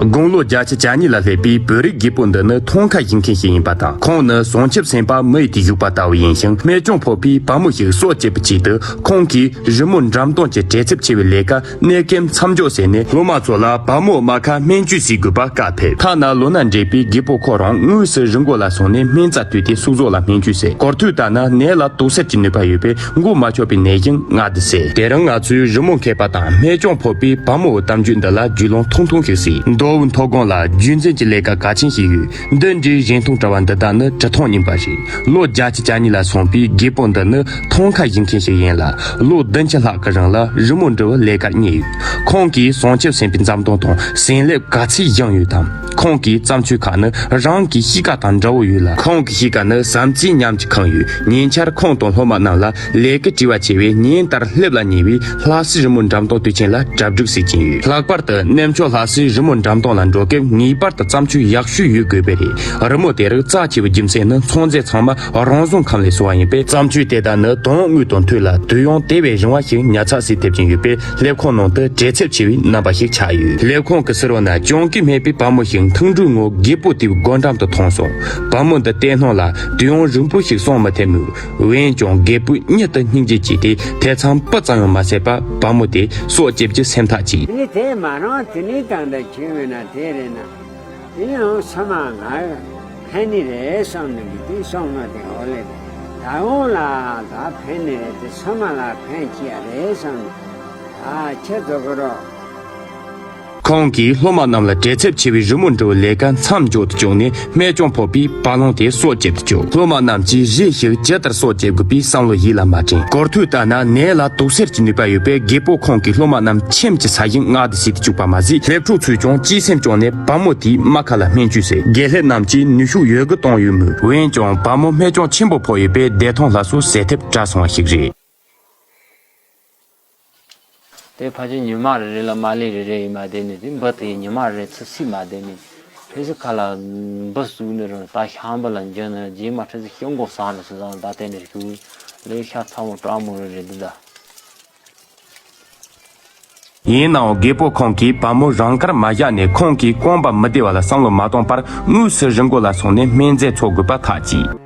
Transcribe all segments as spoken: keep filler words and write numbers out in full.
དགུང་ལོ་བརྒྱད་ཅུ་གྱ་གཉིས་ལ་སླེབས་པའི་བོད་རིགས་རྒད་པོ་འདི་ནི་མཐོང་ཁ་གཞུག་མཁན་ཞིག་ཡིན་པ་དང་། ཁོང་ནི་བྱང་ཆུབ་སེམས་དཔའ་མི་ཡི་དུས་བཞུགས་པ་ལྟ་བུ་ཡིན་ཞིང་། རྨད་བྱུང་ཕོ་བྲང་པདྨོ་ཞིག་གསོ་བྱེད་པའི་ཆེད་དུ་ཁོང་གིས་རི་མོ་འགྲེམས་སྟོན་གྱི་བྲེལ་འཚུབ་ཆེ་བའི་ལས་ཀ་གནད་འགག་མཚམས་འཇོག་བྱས་ནས། སློབ་མ་ཚོ་ལ་པདྨོ་རྨ་ཁ་སྨན་བཅོས་བྱེད་དགོས་པ་བཀའ་ཕེབས། ཐ་ན་ལོ་ན་བགྲེས་པའི་རྒད་པོ་ཁོ་རང་དངོས་སུ་རི་མགོ་ལ་སོང་ནས་སྨན་རྩྭ་བཏོན་ཏེ་སྲོག་ཟོག་ལ་སྨན་བཅོས་བྱས། སྐོར་ཐོས་ལྟར་ན་ནད་ལ་དུག་སེལ་གྱི་ནུས་པ་ཡོད་པས་མགོ་མ་ཆོད་པའི་ནད་གཞན་མངའ་བསྡད་ཟེར། དེ་རིང་ང་ཚོས་རི་མོ་མཁས་པ་དང་རྨད་བྱུང་ཕོ་བྲང་པདྨོའི་གཏམ་རྒྱུད་འདི་ལ་རྒྱུས་ལོན་ཐུང་ཐུང་ཞིག་བྱས། མདོ་དབུས་མཐོ་སྒང་ལ་རྒྱུད་འཛིན་གྱི་ལས་ཀ་གལ་ཆེན་ཞིག་ཡོད། འདི་འདྲའི་གཞན་སྟོང་བྲལ་བ་འདི་དག་ནི་གྲུབ་ཐོབ་རྙིང་པ་རེད། ལོ་བརྒྱད་ཅུ་གྱ་གཉིས་ལ་སོན་པའི་རྒད་པོ་འདི་ནི་མཐོང་ཁ་གཞུག་མཁན་ཞིག་ཡིན་ལ། ལོ་བདུན་ཅུ་ལྷག་གི་རིང་ལ་རི་མོ་འབྲི་བའི་ལས་ཀར་གཉེར་ཡོད། ཁོང་གིས་བྱང་ཆུབ་སེམས་དཔའི་མཛངས་སྟོན་དང་བྱིན་རླབས་ག་ཚད་བཞེངས་ཡོད་དམ། ཁོང་གི་བརྩམས་ཆོས་ཁག་ནི་རང་གི་གཤིས་ཀ་དང་འདྲ་བོ་ཡོད་ལ། ཁོང་གི་གཤིས་ཀ་ནི་བྱམས་བརྩེའི་ཉམས་ཀྱིས་ཁེངས་ཡོད། ཉེ་ཆར་ཁོང་དང་སློབ་མ་རྣམས་ལ་ལས་ཀའི་བྲེལ་བ་ཆེ་བས་ཉིན་ལྟར་སླེབས་ལ་ཉེ་བའི་ལྷ་སའི་རི་མོ་འགྲེམས་སྟོན་དུས་ཆེན་ལ་གྲ་སྒྲིག་བྱེད་ཀྱིན་ཡོད། ལྷག་པར་དུ་གནས་མཆོག་ལྷ་སའི་རི་མོ་འགྲེམས་སྟོན་ལ་འགྲོ་སྐབས་ངེས་པར་དུ་བརྩམས་ཆོས་ཡག་ཤོས་ཡོད་དགོས་པས་རེད། རི་མོ་དེར་རྩ་ཆེ་བའི་རྒྱུ་མཚན་ནི་ཚོང་རྫས་ཚང་མ་རང་བྱུང་ཁམས་ལས་བྱུང་བ་ཡིན་པས། བརྩམས་ཆོས་དེ་དག་ནི་དོན་དངོས་དང་མཐུན་ལ་དུས་ཡུན་དེ་བས་རིང་བ་ཞིག་ཉར་ཚགས་བྱེད་ཐུབ་ཀྱིན་ཡོད་པས། སླེབས་ཁང་ནང་དུ་བྲེལ་འཚུབ་ཆེ་བའི་རྣམ་པ་ཞིག་ཆགས་ཡོད། སླེབས་ཁང་གི་ཟུར་བ་ན་གྱོང་གུན་མེད་པའི་པདྨོ་ཞིག་ཐུང་འབྲིང་ངུ་རྒད་པོ་དེའི་སྒོ་འགྲམ་དུ་མཐོང་སོང་། པདྨོ་འདི་བལྟས་སྣང་ལ་དུས་ཡུན་རིང་པོ་ཞིག་སོང་མི་ཐུབ་མོད། འོན་ཀྱང་རྒད་པོས་མྱུར་དུ་སྙིང་རྗེ་སྐྱེས་ཏེ་ཐེ་ཚོམ་སྤུ་ཙམ་ཡང་མ་བྱས་པར་པདྨོ་དེ་སྲོག་བཅད་རྒྱུའི་སེམས་ཐག་བཅད། དེ་ནས་དེ་མ་རང་དེ་ནས་ད་ལྟ་ཁྱོད་མེད་ན་དེ་རེད་ན། དེ་ཡང་ཚང་མ་ང་ཕན་ནི་རེད་བསམ་ནས་ཀྱི་དུས་སོང་ན་དེ་འོ་ལེ། ད་འོང་ལ་ད་ཕན་ནི་རེད་དེ་ཚང་མ་ལ་ཕན་སྐྱེ་ཡ་རེད་བསམ་ནས་ད་ཁྱེད་རྫོགས་གི་རོགས། ཁོང་གིས་སློབ་མ་རྣམས་ལ་བྲེལ་འཚུབ་ཆེ་བའི་རི་མོ་འབྲི་བའི་ལས་ཀ་མཚམས་འཇོག་ཏུ་བཅུག་ནས་རྨད་བྱུང་ཕོ་བྲང་པདྨོ་དེ་སྲོག་བཅད་དུ་བཅུག། སློབ་མ་རྣམས་ཀྱིས་རེ་ཞིག་ཇི་ལྟར་སྲོག་བཅད་དགོས་པའི་བསམ་བློ་ཡིད་ལ་མ་དྲན། སྐོར་ཐོས་ལྟར་ན་ནད་ལ་དུག་སེལ་གྱི་ནུས་པ་ཡོད་པས་རྒད་པོ་ཁོང་གིས་སློབ་མ་རྣམས་ཁྱིམ་གྱི་ས་ཞིང་མངགས་ཏེ་བྱས་ཏེ་བཅུག་པ་མ་ཟད། སླེབས་ཕྲུག་ཚོས་ཀྱང་གཅེས་སེམས་བསྐྱངས་ནས་པདྨོ་དེའི་རྨ་ཁ་ལ་སྨན་བཅོས་བྱས། དགེ་ལྷས་རྣམས་ཀྱིས་ནུས་ཤུགས་ཡོད་དགུ་བཏང་ཡོད་མོད། འོན་ཀྱང་པདྨོ་རྨད་བྱུང་ཆེན་པོ་ཕོག་ཡོད་པས་བདེ་ཐང་སླར་གསོ་བྱེད་ཐབས་བྲལ་སོང་བ་ཞིག་རེད། དེ་ཕལ་ཆེར་ཉི་མ་རེ་རེ་ལ་མ་ལེ་རེ་རེ་ཡིན་མ་བསྡད་ནས། དེ་འབུ་དེ་ཉི་མ་རེ་རེ་ཚུར་སྲིད་མ་བསྡད་ནས། ཕལ་ཆེར་ཁ་ལ་འབུ་ཟུག་ནས་རང་ད་ཤམ་བུ་ལ་འཇོན་ནས་རྗེས་མ་ཁྲི་ཟིག་ཤོག་མགོ་ཟ་ནས་སུ་ཟ་ད་བསྟན་ནས་རྒྱུག་ལས་ཤ་ཚ་མོ་དྲག་མོ་རེ་རེ་འདི་ད། ཡིན་ནའང་རྒད་པོ་ཁོང་གིས་པདྨོ་རང་དགར་མ་བཞག་ནས་ཁོང་གིས་རྐང་པ་མི་བདེ་བ་ལ་བསམ་བློ་མ་གཏོང་བར་དངོས་སུ་རི་མགོ་ལ་སོང་ནས་སྨན་རྫས་འཚོལ་དགོས་པ་ཐག་བཅད།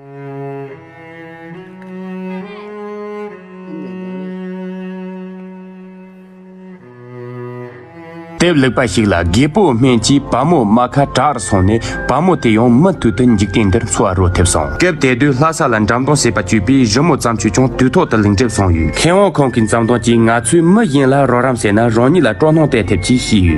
དེབ་ལེགས་པ་ཞིག་ལ་རྒད་པོའི་སྨན་གྱིས་པདྨོའི་རྨ་ཁ་དྲག་རུ་སོང་ནས། པདྨོ་དེ་ཡང་མུ་མཐུད་དུ་འཇིག་རྟེན་འདིར་འཚོ་བ་རོལ་ཐུབ་སོང་། སྐབས་དེ་དུས་ལྷ་ས་ལ་འགྲེམས་སྟོན་བྱེད་པར་བཅུག་པའི་རི་མོ་བརྩམས་ཆོས་ཀྱང་དུས་ཐོག་ཏུ་ལེགས་འགྲུབ་སོང་ཡོད། མཁས་དབང་ཁོང་གི་མཛངས་སྟོན་གྱིས་ང་ཚོས་མི་གཞན་ལ་རོགས་རམ་བྱས་ན་རང་ཉིད་ལ་སྤྲོ་སྣང་སྟེར་ཐུབ་ཅེས་བཤད་ཡོད།